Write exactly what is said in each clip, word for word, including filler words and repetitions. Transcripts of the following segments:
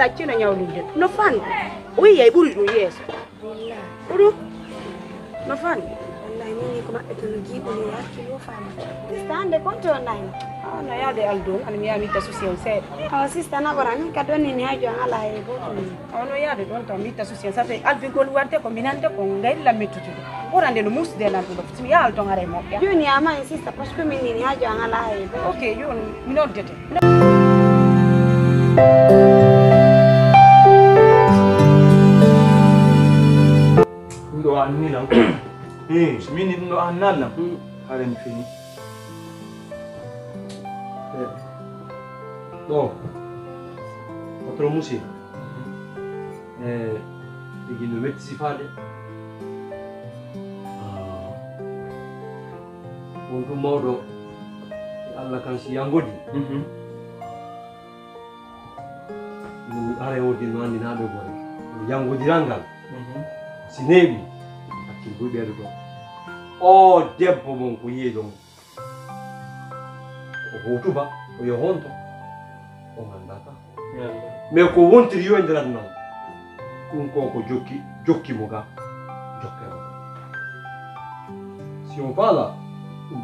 Accino ñawlinde. No fan. O wiyi ay ɓuri ɗum yeeso. Ɓuru. No fan. Wallahi, min ni ko maɓɓe to no giiɓo ni, hakkilo faama. Sista, hannde konte o nayno. Ah, no yaade Aldo, an mi yaha mi itta susi on seeɗa. Awa sista, naɓora min ka donni ni, hajo an alaa e gooto min. Awa no yaade ɗon tan mi itta susi on, sabu albingol warde ko minande ko ngayla mettutude. Ɓurande no musde nan ɗum ɗo, si mi yaha Aldo haray moƴƴa. Jooni a mayi sista, parce que min ni ni hajo an alaa e gooto. Ok, jooni mi noddete. Ɗum ɗo a annila. Hmm. So min ni ɗum ɗo a annal lam. Hmm. Hare mi fini. Eh, ɗo. Patron Musi. Eh, ɓe gino wetti sifaade. Ah. Won ɗum mawɗo. E Allah kan si yangodi. Mhm. Ɗum are o din no anndi naa ɓe gore. Ɗum yanngodiral ngal. Mhm. Si neeɓi, hakkil buy ɓeeɗo ɗon. O debbo mon ko yi'e ɗon. O hootuba, o yo honto. O nganndaa ka. Yalla. Mais ko wontiri yo e nder aduna on. Ɗum ko ko jokki, jokki mo ga. Jokke mo ga. Si on faala,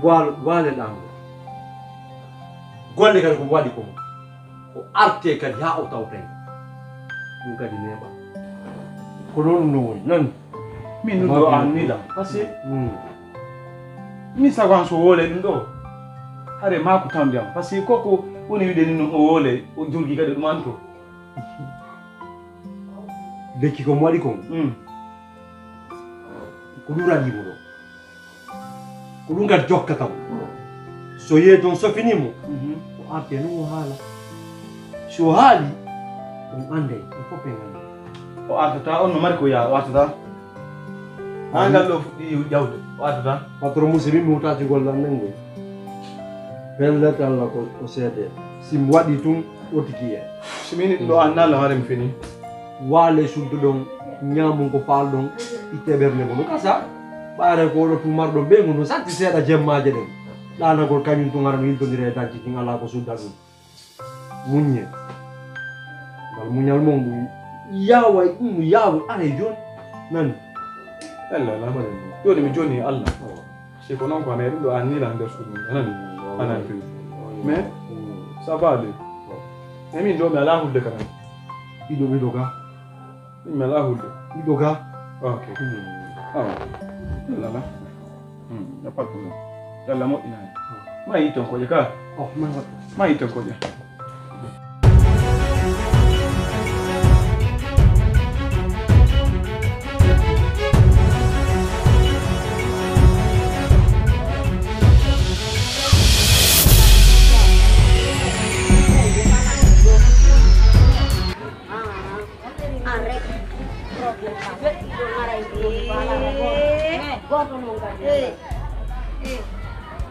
waale, waale ɗaango. Golle kadi ko waɗi ko mo. O arte kadi haa o tawtay. Ɗum kadi neeɓa. Ko noon ɗum ɗo woni, nani? Min ɗum ɗo an nilam. Parce que min sago an so wole ɗum ɗo. Hare maa ko tawde am. Parce que koko woni wiɗe ni no o wole, o jurgi kadi ɗum an to. Lekki ko mo waɗi kon. Mm. Ko ɗum rali mo ɗo. Ko ɗum kadi jokkata mo. So yehi toon sofini mo, mhm, o arte noon o haala. Si o haali, on annday, on fof en annday. O artata, on no mari ko yaa, o artata. Haa ngal ɗo fuɗɗi ƴawde, o artata. Patron Moussa, min mi hutaaki golle am nen ngoy. Pellet, Allah ko, ko seede. Si mi waɗi tun, o tigi en. So mi yiɗi ɗum ɗo annal, haare mi fini. Waale suddu ɗon, ñaamun ko paal ɗon, itte ɓernde mo no gasa. Ɓaare ko oɗo tun marɗon ɓeyngu no satti seeɗa jemmaaje ɗen. Ɗaanagol kañum tun ara no yiltondira e dañci kin alaa ko sudda ɗum. Muññe. Ngal muñal mon ɗum yaaway, ɗum no yaaway, aray jooni. Nani? Ella, lamare ɗum. Jooni mi jooni e Allah. Awa. Si ko noon ko, mais ɗum ɗo an nila nder suudu mum. Anan? Anan fi. Mais, ça va, lui. Mais min ɗo mi alaa hulde kanan. Ɓiɗo, ɓiɗo ga. Min mi alaa hulde. Ɓiɗo ga. Ok. Awa. Ella, la. Hmm, y a pas de problème. Yalla moƴƴinaani. Ma yitton kooƴe ka. Oh, ma waɗ. Ma yitton kooƴe.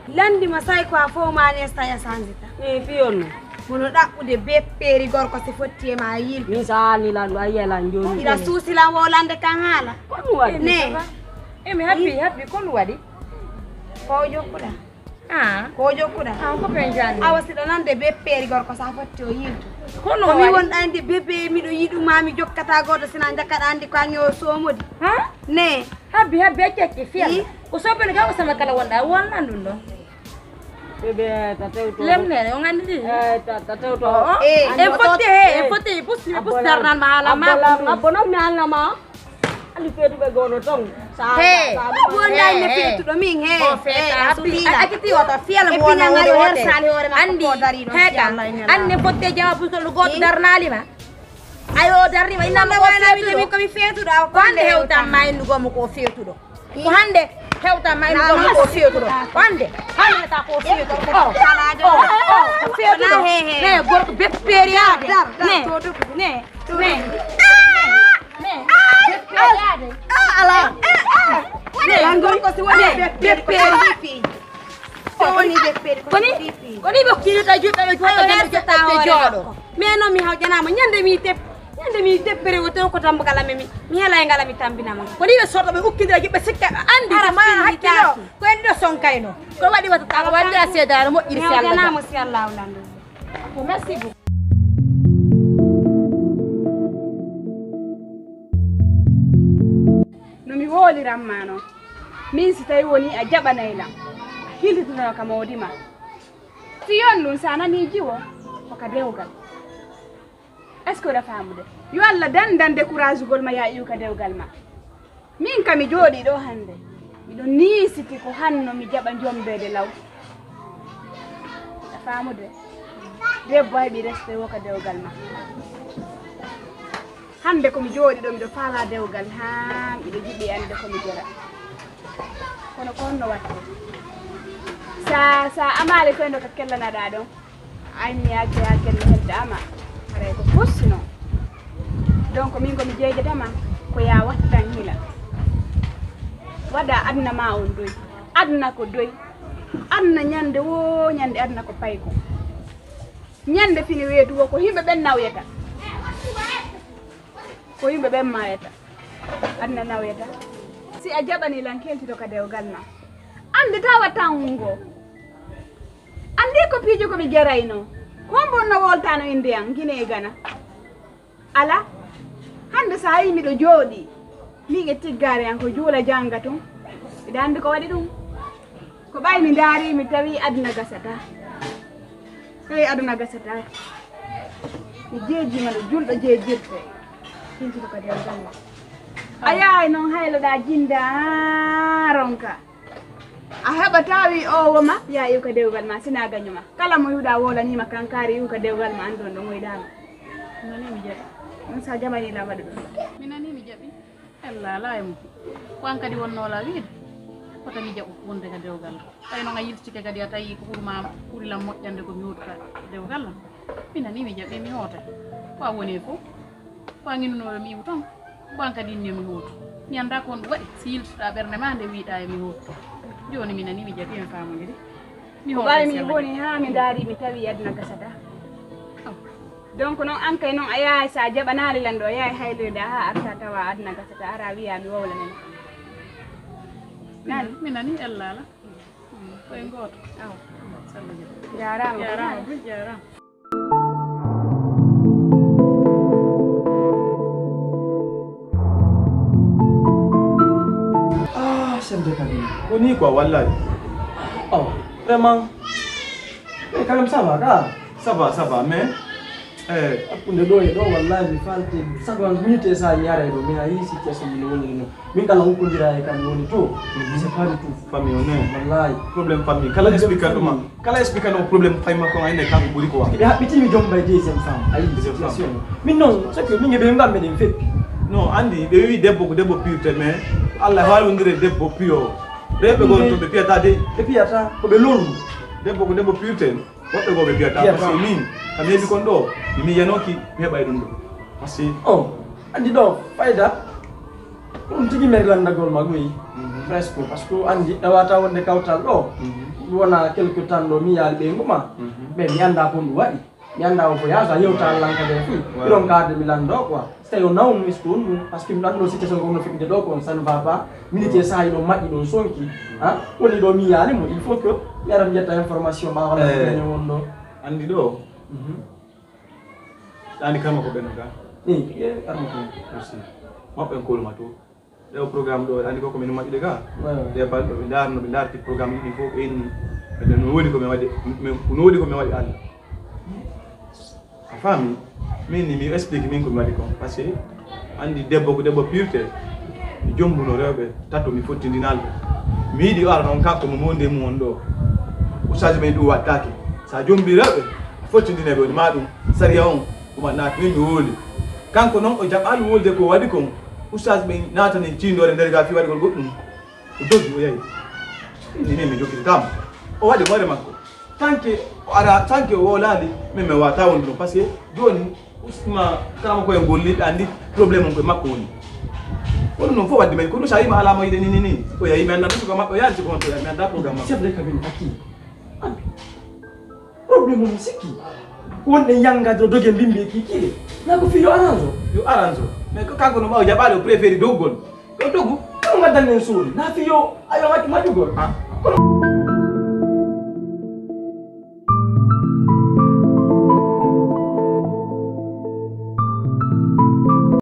Lanndi ma say ko a fof ma ne saya sanzita. E fiyon no. Kono ɗaɓɓude beppeeri gorko si fotti e ma yilɓe. Min sa ani lanɗo a yiya lan jooni. Ina suusi lan wowlande kan haala. Ko ɗum waɗi? Ne. E mi habbi, habbi, ko ɗum waɗi? Ko jokkuɗa? Ah. Ko jokkuɗa? Ah, ko ɓen jani. Awa siɗa nande beppeeri gorko sa fotti o yiltu. Kono ko mi wonɗa andi bebe miɗo yiɗuma mi jokkata goto sina jakkaɗa andi ko anyo somodi. Ha? Ne. Habbi, habbi, acci, acci, fiyalla. Ko soɓɓe no gawa sama kala wonɗa, wonnan ɗum ɗon. Bebe, ta tewto. Lemnere, on andi ɗi? Eh, ta, ta tewto. Oh, oh. Eh, en fotte, he, en fotte, pusti, mi pusti darnal ma, ala ma. Abbo non mi annama. Ali feetuɓe gono ton. He, abbo on dai ne feetuɗo min, he. O feeta, habbi, a, a kiti wata, fiyalla mo wona woni wote. Andi, he ka, an ne fotte jawabu ko goto darnali ma. Ayo, darni ma, inna mo ko feetuɗo. Ko hannde hewtan ma innugol mo ko feetuɗo. Ko hannde hewtan ma innugol mo ko feetuɗo. Ko hannde, hannde ta ko feetuɗo. Oh, oh, oh, ko feetuɗo. Ne, gorko beppeeri yaade. Ne, ne, ne, ne. Beppeeri yaade. Ala. Ne, gorko si woni beppeeri. Ko woni beppeeri, ko woni beppeeri. Ko ni ɓe ukkirta juɗɗo ɓe juɗɗo ɓe jooɗo. Mais non mi hawjanama ñande mi tep ñande mi teppere o to ko tambugal amen mi mi hela e ngala mi tambinama. Ko ni ɓe soɗɗo ɓe ukkidira juɗɓe sikka ɓe andi. Ara ma hakkilo ko en ɗo sonkayno. Ko waɗi wata tawa wandi a seedaare moƴƴiri si Allah. Mi hawjanama si Allah landu. Ko merci beaucoup. Ramma noon. Min si tawi woni a jaɓanay lan, a hillitino ka moodi ma. Si yon ɗum sa nanii jiwo, ko ka dewgal. Est-ce que oɗa faamude? Yo Allah dandan découragugol ma yaa iw ka dewgal ma. Min ka mi jooɗii ɗo hannde. Miɗo niisiti ko hanno mi jaɓa jombeede law. A faamude? Debbo heɓi respect wo ka dewgal ma. Hannde ko mi jooɗi ɗo, miɗo faala dewgal, haa miɗo jiɗi annde ko mi jera. Kono ko honno waɗte? Sa, sa amaali koy ndo ka kellanaɗaa ɗon, a inni yaa kelle heddaama, haray ko fusti non. Donc min ko mi jeejata ma, ko yaa wattan hila. Waɗa aduna ma on doy. Aduna ko doy. Aduna ñande woo ñande, aduna ko payko. Ñande fini weetu wo ko yimɓe ɓen nawyata. Ko yimɓe ɓen maayata. Aduna nawyata. Si a jaɓani lan keltito ka dewgal ma. Annde tawa tango. Anndi ko piiji ko mi jarayno. Ko hombo no woltano innde an, Gine e Gana. Ala. Hannde so a yii miɗo jooɗii, min e tiggaare an ko juula jannga tun. Miɗa anndi ko waɗi ɗum. Ko ɓay mi ndaari, mi tawi aduna gasata. Tawi aduna gasata. Mi jeejima no julɗo jeejirte. Hintude ko dewgal. A yahay noon hayloɗaa jinda ronka. A heɓataa wi o woma, yaa iw ka dewgal ma, sina gaño ma. Kala mo yuɗa wolaniima kankaari iw ka dewgal ma, anndon ɗo moyɗaama. Mi nanii mi jaɓi. Ɗum sa jamani la waɗu ɗum. Mi nanii mi jaɓi. Ella alaa e mum. Ko an kadi wonnoo la wiide. Ko tan mi jaɓu wonde ka dewgal. Tawi noon a yiltike kadi a tawi ko ɓuri ma, ɓuri lam moƴƴande ko mi hoota ka dewgal am. Mi nanii mi jaɓi mi hoota. Ko a woni e fof. Ko a nginunooɗo mi iwu tan. Ko an kadi inni mi hootu. Mi anndaa ko honɗum waɗi. Si yiltuɗaa ɓernde ma nde wiɗaa e mi hootu. Jooni mi nanii mi jaɓi en faamondiri. Mi Ko hootu ɓay e mi sellal. Woni haa mi ndaari mi tawi aduna gasata. Oh. Donc noon an kay noon a yahay sa jaɓanaali lan ɗo, a yahay haylirde haa arta tawa aduna gasata, ara wiya mi wowlanen. Nani? Mi nanii ella ala. Koye gooto. Awa. Salla jam. Jaaraama ko Jaaraama jaaraama. Buy jaaraama. Ah, chef de cabinet. Ko nii quoi, wallahi. Oh, vraiment. Eh, quand même, ça va, ka? Ça va, ça va, mais, eh, hakkunde ɗo e ɗo, wallahi, mi faalti sago an, minute e saha mi ara e ɗo, mais a yii situation mi woni no. Min kala hukkondira e kam woni to. Mhm. C'est pas du tout. Famille on est. Wallahi. Problème famille. Kala explique ɗum. Kala explique no problème fay makko en ne kam ɓuri quoi. Ɓe haɓɓitimi joom bay deuxième femme. Ayi, deuxième femme. Situation. Min noon, c'est que min ɓe ngam meɗen feppi. Non, andi, ɓe wi debbo ko debbo pirte, mais Allah haalondire debbo piyo. Rewɓe goo to ɓe piyata de. Ɓe piyata, ko ɓe lolu. Debbo ko debbo pirte. Woɓɓe goo ɓe piyata, piyata. Parce que min, kam heɓi kon ɗo, mi miyanooki, mi heɓay ɗum ɗo. Parce que oh, andi ɗo, fayda. Ko ɗum tigi mari lanndagol ma goyi. Mhm. Presque, parce que anndi, ɗawata wonde kawtal ɗo. Mhm. Ɗum wona quelque temps ɗo, mi yaali ɓeyngu ma. Mhm. Ɓe mi annda ko ɗum waɗi. Mi annda o voyage, a yewta Waaw. Lanka ɓe fuu. Waaw. Ɗiɗon kaarde mi lanndo quoi. So tawi o nawnu est-ce que on ɗum, parce que mi ɗanno situation ko no fiɓde ɗo ko on, ça ne va pas. Minute e saha ɗo maƴƴi ɗon sonki. Ha? Woni ɗo mi yaali mo, il faut que mi ara mi ƴetta information ma walla Eh. Ko ɓe won ɗo. Anndi ɗo. Mhm. Ɗaani kama ko ɓenno ga. Ni, ye armo ko. Merci. Maɓɓe en kolma to. Ɗe o programme ɗo, andi ko ko min moƴƴude ga. Ouais, ouais. Ɗe balɗe ɓe ndaarno, ɓe ndaarti programme ɗi fof, ɓe inni. Ɓe no woodi ko mi waɗi, mi, no woodi ko mi waɗi Allah. A faami? Min ni mi explique min ko mi waɗi kon. Parce que andi debbo ko debbo pirte. Mi jombuno rewɓe tato mi fottindinal ɓe. Mi yiɗi o ara noon kanko mo monde mum on ɗo. Ustaaji men ɗum waɗtaake. Sa jombi rewɓe, fottindine ɓe woni ma ɗum. Sariya on, ɗum a naati min mi woli. Kanko noon o jaɓaali wolde ko waɗi kon. Ustaas ɓe naatani ciindoore nder ga fii waɗugol goɗɗum. O doggi o yahi. Ni min mi jokkitataamo. O waɗi hoore makko. Tanke o ara, tanke o wowlaali, min mi waawata wonde ɗum. Parce que jooni, usma kama koye ngol liɗɗi anndi problème on koye makko woni. Kono noon fof waɗde men, kono so a yima alaa mo yiɗe ni, ni, ni. O yahi, mi anndaa ɗum ko makko, o yaali si ko on to, mi anndaa programme makko. Chef de cabinet, aki. Problème mum sikki. Wonɗen yanngaade ɗo doge mbimbi e kiikiiɗe. Na ko fii yo arange o. Yo arange o. Mais ko kanko no ɓaawo jaɓaade o préféré dogugol. Yo dogu. Ko ngaddan en suuɗi. Na fii yo ayo maki majugol. Ah. Kono